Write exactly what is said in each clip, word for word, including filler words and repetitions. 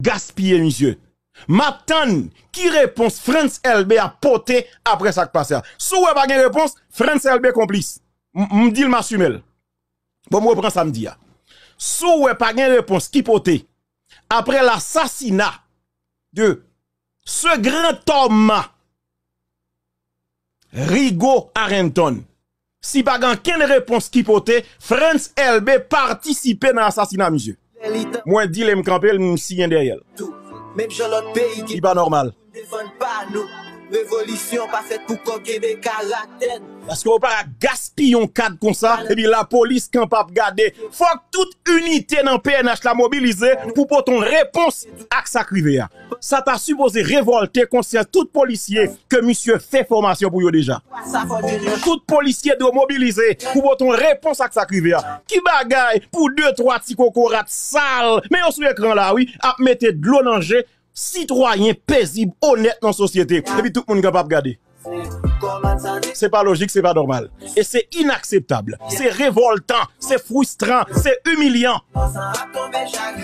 gaspiye, misye. M ap tann ki repons Frantz Elbé ap pote apre sa k pase a. Si w wè pa gen repons, Frantz Elbé konplis. M, m di l, m asime l. Bon, m repran sa m di a. Si w wè pa gen repons ki pote apre lasasina de ce grand homme, Rigaud Arrington, si pa gen ankenn repons ki pote, Frantz Elbé patisipe nan asasina misye. Mwen di l e m kanpe l, m siyen dèyè l. Li pa nòmal. Defann pa nou. Revolisyon pa fèt pou kòb, kenbe karaktè n. Paske w pa ka gaspiye yon kad konsa, epi lapolis kanpe ap gade. Fòk tout inite nan P N H la mobilize pou pote yon repons ak sa k rive a. Sa ta sipoze revòlte konsyans tout polisye ke misye fè fòmasyon pou yo deja. Tout polisye dwe mobilize pou pote yon repons ak sa k rive a. Ki bagay pou de twa ti kokorat sal, men yo sou ekran la wi, ap mete dlo nan je sitwayen pezib, onèt nan sosyete, epi tout moun kanpe ap gade. Se pa lojik, se pa nòmal. E se inakseptab. Se revòltan, se fristran, se imilyan.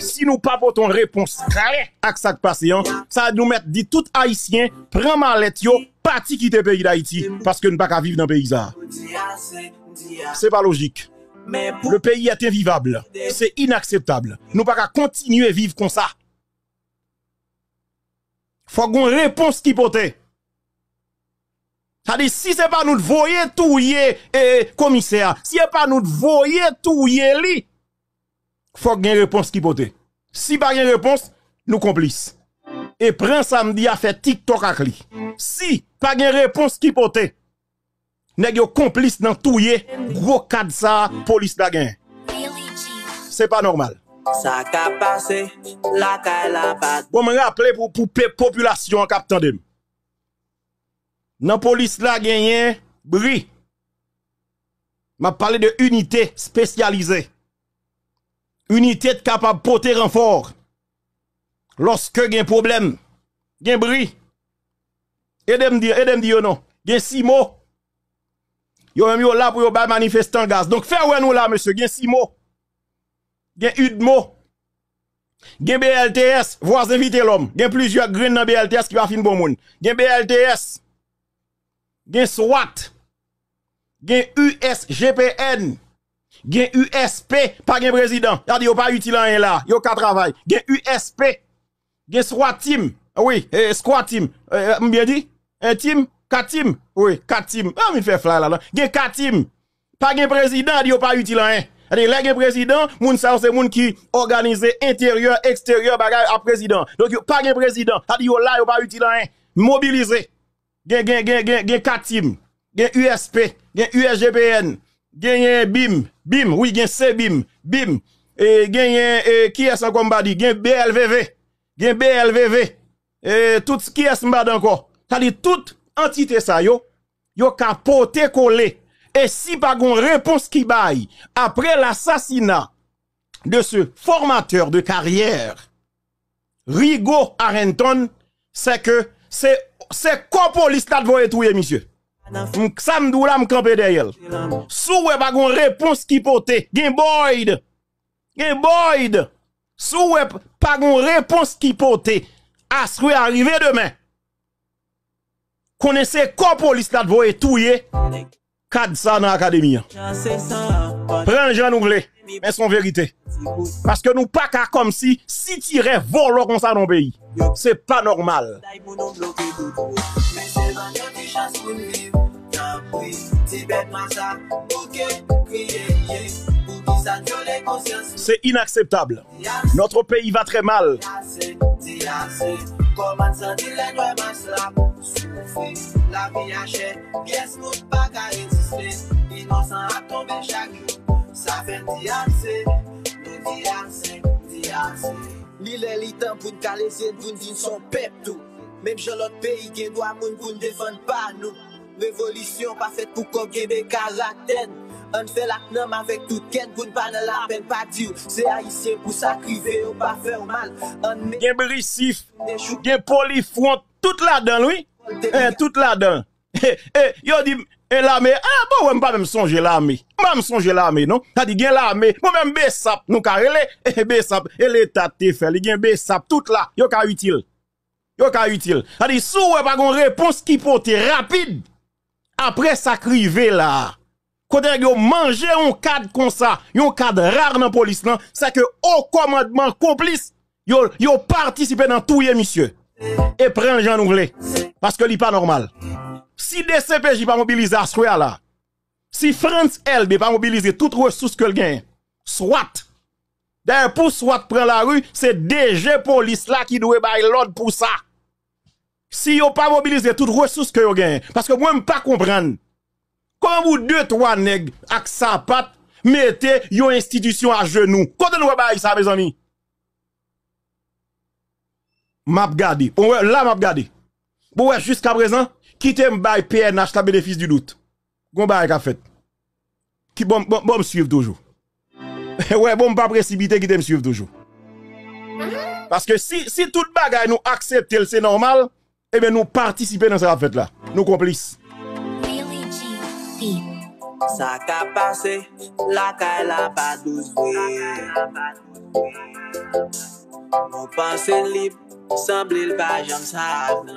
Si nou pa pote yon repons klè ak sa k pase an, sa nou mèt di tout Ayisyen pran malèt yo, pati kite peyi Dayiti, paske nou pa ka viv nan peyi sa a. Se pa lojik. Le pays est invivable. Se inakseptab. Nou pa ka kontinye viv konsa. Fòk gon repons ki pote. Sa di, si se pa nou t voye touye, e, komisè a, si se pa nou t voye touye li, fòk gen repons ki pote. Si pa gen repons, nou konplis. E pran sa m di a, fè TikTok ak li. Si pa gen repons ki pote, nèg yo konplis nan touye gwo kad sa a polis la genyen. Se pa nòmal. Sa k ap pase lakay la pa. Bon, mwen raple pou, pou pe-, popilasyon an k ap tande m. Nan polis la genyen bri. M ap pale de inite espesyalize. Inite t kapab pote ranfò lòske gen pwoblèm, gen bri. Ede m di, ede m di yo non. Gen simo. Yo menm yo la pou yo bay manifestan gaz. Donk fè wè nou la, mesye. Gen simo. Gen idmo. Gen B L T S, vwazen vitelòm. Gen plizyè grenn nan B L T S ki pa fin bon moun. Gen B L T S. Gen swat. Gen U S G P N. Gen U S P, pa gen prezidan. Sa di yo pa itil anyen la. Yo ka travay. Gen U S P. Gen swatim. Wi, e, swatim. E, e, m byen di? En tim? Katim? Wi, katim. An, mi fè flay la, non. Gen katim. Pa gen prezidan, sa di yo pa itil anyen. Sa di lè gen prezidan, moun sa yo se moun ki òganize enteryè, eksteryè, bagay a prezidan. Donk, yo pa gen prezidan. Sa di yo la, yo pa itil anyen. Mobilize. Gen, gen, gen, gen, gen katim, gen U S P, gen U S G P N, genyen bim, bim, wi, gen sebim, bim, e, genyen, e, kiyès ankò m pa di, gen B L V V, gen B L V V, e, tout, kiyès m pa di ankò? Sa di tout antite sa yo, yo ka pote kole, e si pa gon repons ki bay apre lasasina de ce formateur de carrière, Rigaud Arrington, se ke se, se kò polis la t voye touye misye. M, sa m di w la, m kanpe dèyè l. Si w wè pa gon repons ki pote, gen Boyd. Gen Boyd. Si w wè p-, pa gon repons ki pote, aswè a rive demen. Konnen se kò polis la t voye touye kad sa nan akademi an. Pran l jan nou vle, men se yon verite. Paske nou pa ka kòmsi sitirè vòlò konsa nan yon peyi. Se pa nòmal. Se inakseptab. Notre pays va très mal. Di ase, di ase. Kòmandan di lè n wè mas la soufri, lavi a chè, pyès moun pa ka reziste. Inosan ap tonbe chak jou. Sa fè n di ase, nou di ase, di ase. Li lè li tan pou n kale zye n, pou n di n se yon pèp tou. Menm jan lòt peyi gen dwa moun pou n defann pa nou. Revolisyon pa fèt pou kòb, kenbe karaktè n. Ann fè l ak nanm, avèk tout kè n, pou n pa nan lapèn. Pa di w se Ayisyen pou sa k rive yo pa fè w mal. Ann me- Gen brisif, gen polifwon, tout ladan l, wi. Eh, tout ladan l. Eh, eh, yo di m, E lame, ah, bon, wè, m pa menm sonje lame. M pa menm sonje lame, non. Sa di gen lame. Bon, menm besap, nou ka rele, e besap, e Leta te fè. Li gen besap, tout la, yo ka itil. Yo ka itil. Sa di, si w wè pa gen yon repons ki pote rapid, apre sa k rive la a, kote nèg yo manje yon kad konsa, yon kad ra nan polis lan, se ke o kòmandman konplis, yo, yo patisipe nan touye misye. E pran l jan nou vle. Paske li pa nòmal. Si D C P J pa mobilize aswè a la, si Frantz Elbé pa mobilize tout resous ke l genyen, swat. Dayè, pou swat pran lari, se D G polis la ki dwe bay lòd pou sa. Si yo pa mobilize tout resous ke yo genyen. Paske mwen, m pa konprann. Kòman pou de, twa nèg ak sapat mete yon enstitisyon ajenou? Kote nou wè bagay sa, mezanmi? M ap gade. Bon, wè, la m ap gade. Bon, wè, jiskaprezan, kite m bay P N H la benefis di dout. Gon bagay k ap fèt. Ki, bon, bon, bon, m swiv toujou. Wè, bon, m pa presipite, kite m swiv toujou. Paske si, si tout bagay nou aksepte l, se nòmal, ebyen, nou patisipe nan sa k ap fèt la. Nou konplis. Sa ka pase, lakay la pa dous vre. Nou panse lib, sanble l pa janm sa vre.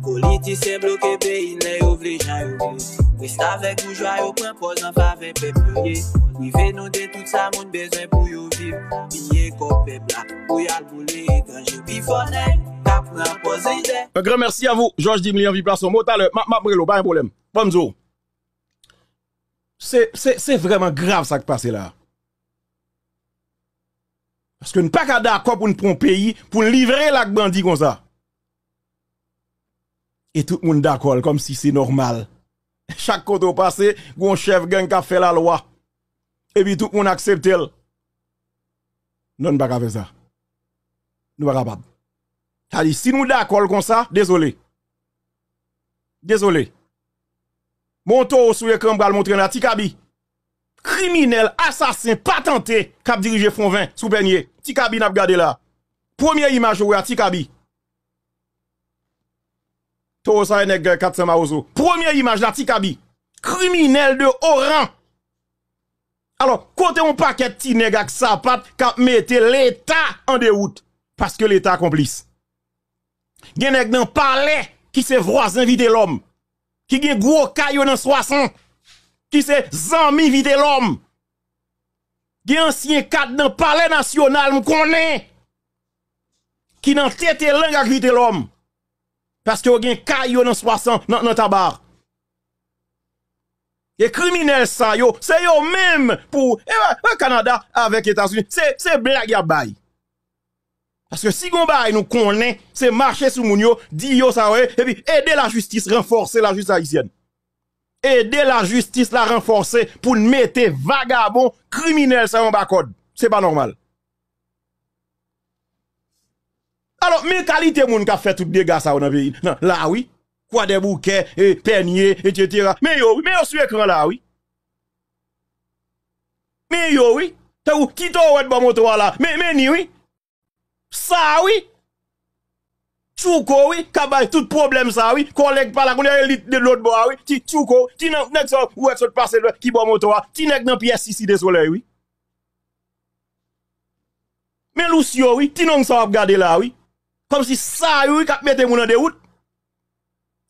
Politisyen bloke peyi n lè yo vle jan yo vle. Restavèk boujwa yo pran pòz an favè pèp yo ye. Prive nou de tout sa moun bezwen pou yo viv. Piye kòb pèp la pou y al boule etranje. Pi fò nèg k ap pran pòz lidè. Un grand merci à vous, Georges Dimly, anvi plase yon mo talè, m ap, m ap rele w, pa gen pwoblèm. Ban m di w. Se, se, se vrèman grav sa k pase la. Paske n pa ka dakò pou n pran yon peyi, pou n livre l ak bandi konsa. E tout moun dakò l, kòmsi se nòmal. Chak kote w pase, gon chèf gang k ap fè lalwa. Epi tout moun aksepte l. Non, n pa ka fè sa. Nou pa kapab. Sa di, si nou dakò l konsa, dezole. Dezole. Bon, towo sou ekran, m pral montre n la, Ti Kabi. Kriminèl, asasen, patante, k ap dirije Fon Ven sou Pènye. Ti Kabi n ap gade la. Premye imaj ou wè a, Ti Kabi. Towo sa e nèg kat san Mawozo. Premye imaj la, Ti Kabi. Kriminèl de o ran. Alò, kote yon pakèt ti nèg ak sapat k ap mete Leta an dewout? Paske Leta konplis. Gen nèg nan palè ki se vwazen Vitelòm, ki gen gwo kay yo nan Swason, ki se zanmi Vitelòm. Gen ansyen kad nan Palè Nasyonal, m konnen, ki nan tete lang ak Vitelòm. Paske yo gen kay yo nan Swason, nan, nan Taba. E kriminèl sa yo, se yo menm pou, e, e Kanada avèk Etazini, se, se blag y ap bay. Paske si gon bagay nou konnen, se mache sou moun yo, di yo sa yo ye, epi ede lajistis ranfòse lajistis ayisyèn. Ede lajistis la ranfòse pou n mete vagabon, kriminèl sa yo anba kòd. Se pa nòmal. Alò, men kalite moun k ap fè tout dega sa yo nan peyi, nan, la wi. Kwadèboukè, e, Pènye, etsetera. Men yo, wi, men yo sou ekran la, wi. Men yo, wi. Tankou, ki towo wè bò moto a la? Men, men ni, wi. Sa, wi. Tchouko, wi, k ap bay tout pwoblèm sa, wi. Kòlèg pa la, kounye a li de lòt bò a, wi. Ti Tchouko, ti nan, nèg sa, ou wè sot pase lè, ki bò moto a. Ti nèg nan pyès isi de solèy, wi. Men Lucio, wi, ti nonm sa w ap gade la, wi. Kòmsi sa yo, wi, k ap mete moun an dewout.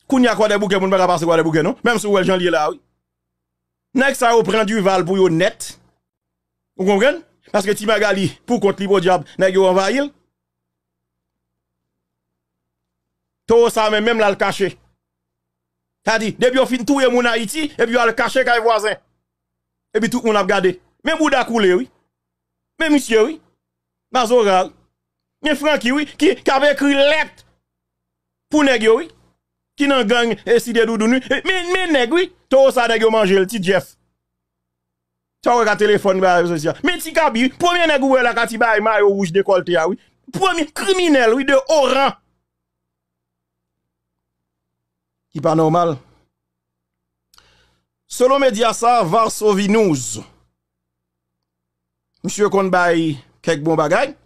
Kounye a Kwadèboukè, moun pa ka pase Kwadèboukè, non. Menm si w wè l jan l ye la, wi. Nèg sa yo pran Duval pou yo nèt. Ou konprann? Paske Ti Magali, pou kont li, podyab, nèg yo anvayi l. Towo sa menm, menm l al kache. Sa di, depi yo fin touye moun Ayiti, epi yo al kache kay vwazen. Epi tout moun ap gade. Men bouda koule, wi. Men misye, wi. Mazora, wi. Men Francky, wi, ki, k ap ekri lèt pou nèg yo, wi. Ki nan gang, e, Site Doudoun, wi. E, men, men nèg, wi. Towo sa nèg yo manje l, Ti Jeff. Sa w wè ka telefòn ba rezo sosyo. Men Ti Kabi, wi. Premye nèg ou wè la ka ti bay mayo wouj dekòlte a, wi. Premye kriminèl, wi, de o ran. Ki pa nòmal. Selon medya sa, Varsovie News. Misye konn bay kèk bon bagay.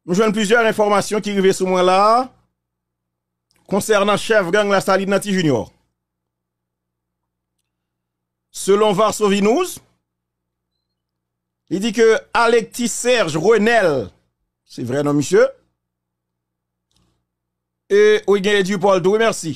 M jwenn plizyè enfòmasyon ki rive sou mwen la. konsènan chèf gang Lasalin nan, Ti Junior. Selon Varsovie News, li di ke Alecti Serge Renel, se vrè non misye, e wi, gen Edupol tou, wi, mèsi.